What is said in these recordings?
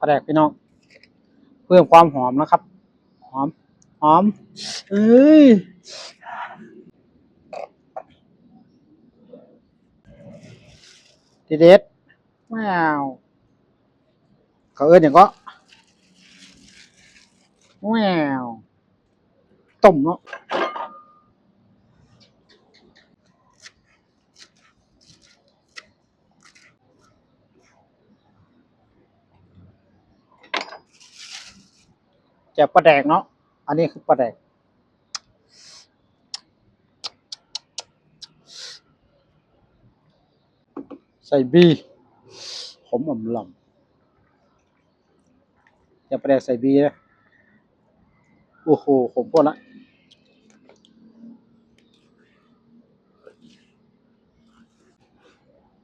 ປາແດກພີ່ນ້ອງ ເພີ່ມຄວາມຫອມນະຄັບ ຫອມ ຫອມ ເອີຍ ເດັດໆ ວ້າວ ເຂົາເອີ້ນຫຍັງເກາະ ວ້າວ ຕົ້ມເນາະ. ແຈ່ວປາແດກເນາະ ອັນນີ້ຄືປາແດກ ໃສ່ບີ ຂມອຳລຳ. ຢ່າປາແດກໃສ່ບີເດີ້ ໂອ້ໂຫ ຂົມໂພດລະ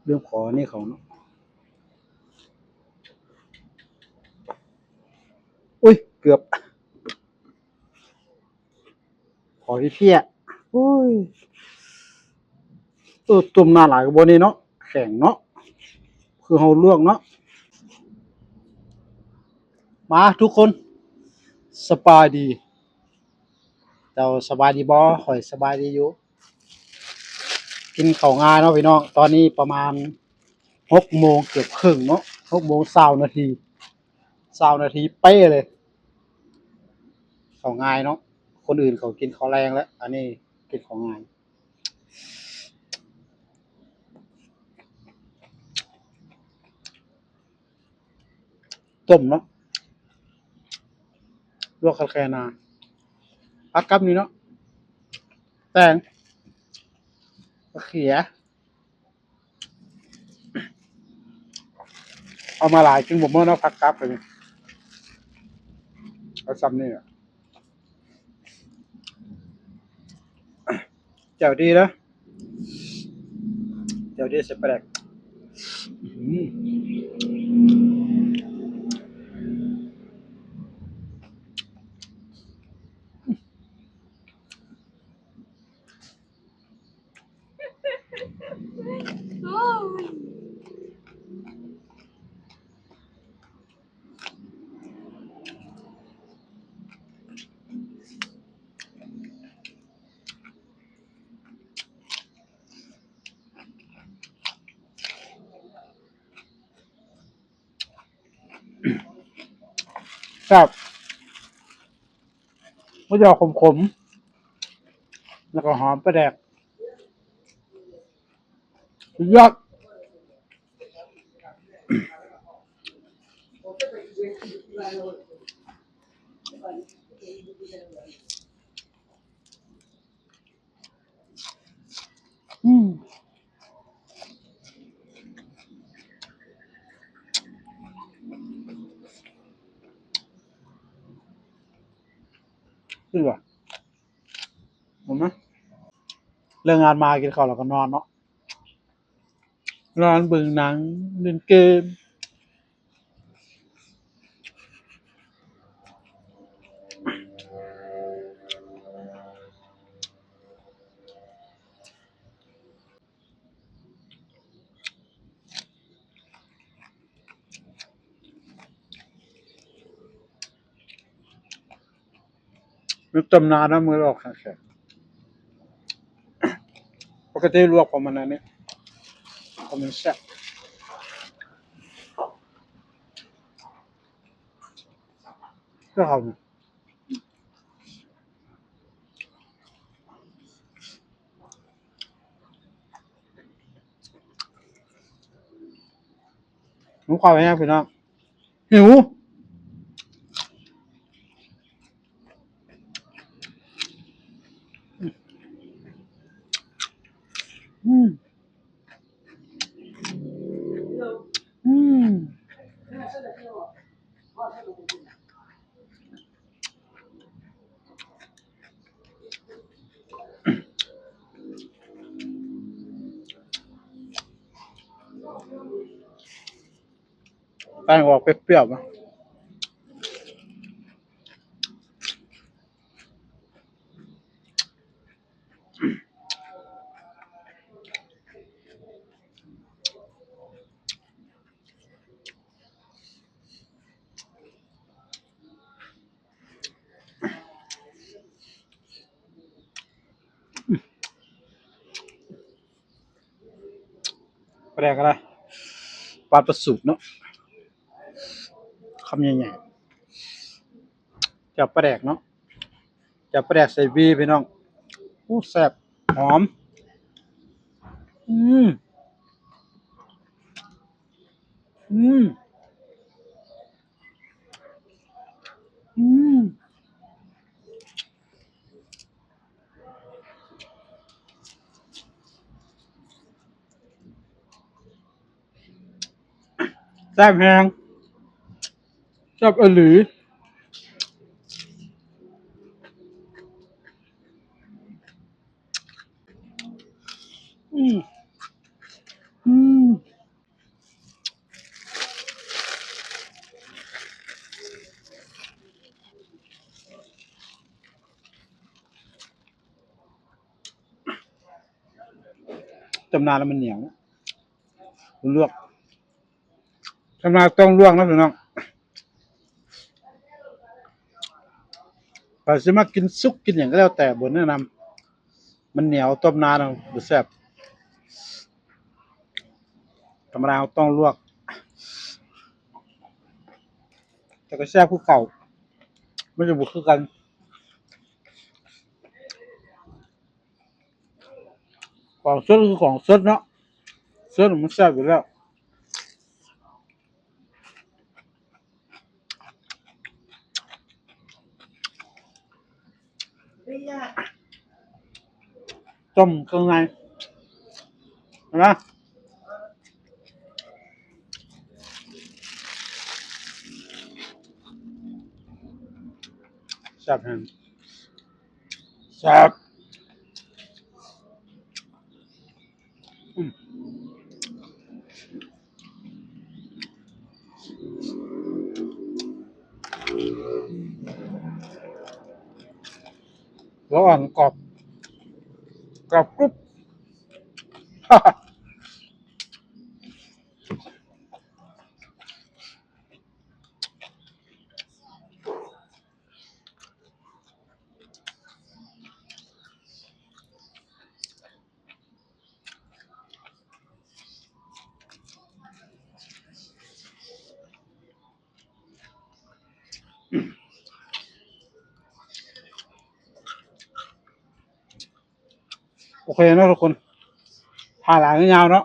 ລືມຂໍອັນນີ້ເຂົາເນາະ ອຸ້ຍ ເກືອບ. ຂໍເພຍໆ ໂອ້ຍ ເອີ ຕົ້ມນານຫຼາຍກໍບໍ່ນີ້ເນາະ ແຂງເນາະ ຄືເຮົາລວກເນາະ. ມາທຸກຄົນ ສະບາຍດີ ເຈົ້າສະບາຍດີບໍ່? ຂ້ອຍສະບາຍດີຢູ່. ກິນເຂົ້າງາຍເນາະພີ່ນ້ອງ ຕອນນີ້ປະມານຫົກໂມງເກືອບເຄິ່ງເນາະ ຫົກໂມງຊາວນາທີ ຊາວນາທີເປ້ເລີຍ. ເຂົ້າງາຍເນາະ ຄົນອື່ນເຂົາກິນເຂົ້າແລງແລ້ວ ອັນນີ້ກິນເຂົ້າງາຍ. ຕົ້ມເນາະ ລວກຄັກແນ່ນາ ຜັກກັບນີ້ເນາະ ແຕງ ມະເຂືອ ເອົາມາຫຼາຍກິນບໍ່ໝົດເນາະ ຜັກກັບນີ້ ເອົາຊ່ຳນີ້ແຫຼະ. ແຈ່ວດີເດີ້ ແຈ່ວດີໃສ່ປາແດກ ອື. ແຊບ ມັນຈະອອກຂົມໆ ແລ້ວກໍຫອມປາແດກ ສຸດຍອດ. ອືມ ຄືວ່າ ເຫັນໄໝ? ເລີກງານມາກິນເຂົ້າແລ້ວກໍນອນເນາະ ນອນເບິ່ງໜັງ ຫຼິ້ນເກມ. ມັນຕົ້ມນານເນາະ ມື້ອອກແຂງໆ ປົກກະຕິລວກເພາະມັນອັນນີ້ ເພາະມັນແຊບ ຄືເຮົາ ຫິວເຂົ້າແຮງພີ່ນ້ອງ ຫິວ ອືມ ອືມ. ແປ້ງອອກເປรี้ຍວໆ ນະ. ອ ປາແດກອະໄລ? ປາປາສຸກເນາະ ຄຳໃຫຍ່ໆ ແຈ່ວປາແດກເນາະ ແຈ່ວປາແດກໃສ່ບີພີ່ນ້ອງ. ໂອ້ ແຊບ ຫອມ ອືມ ອືມ ອືມ. ແຊບແຮງ ແຊບອີ່ຫຼີ ອືມ ອືມ. ຕົ້ມນານແລ້ວມັນໜຽວ ລວກ ຕົ້ມນານຕ້ອງລວກນະພີ່ນ້ອງ. ໃຜຊິມັກກິນສຸກກິນຫຍັງກໍແລ້ວແຕ່ ບໍ່ແນະນຳ ມັນໜຽວ ຕົ້ມນານບໍ່ແຊບ. ທຳມະດາເຮົາຕ້ອງລວກ ແຕ່ກໍແຊບຄືເກົ່າ ມັນຈະບໍ່ຄືກັນ. ຂອງສົດຄືຂອງສົດເນາະ ສົດມັນແຊບຢູ່ແລ້ວ. ຕົ້ມເຄື່ອງໃນ ເຫັນບໍ່? ແຊບແຮງ ແຊບ ອືມ. ແລ້ວອັນກອບ ກອບກຸບ. ໂອເຄເນາະທຸກຄົນ ຖ້າຫຼາຍຍາວເນາະ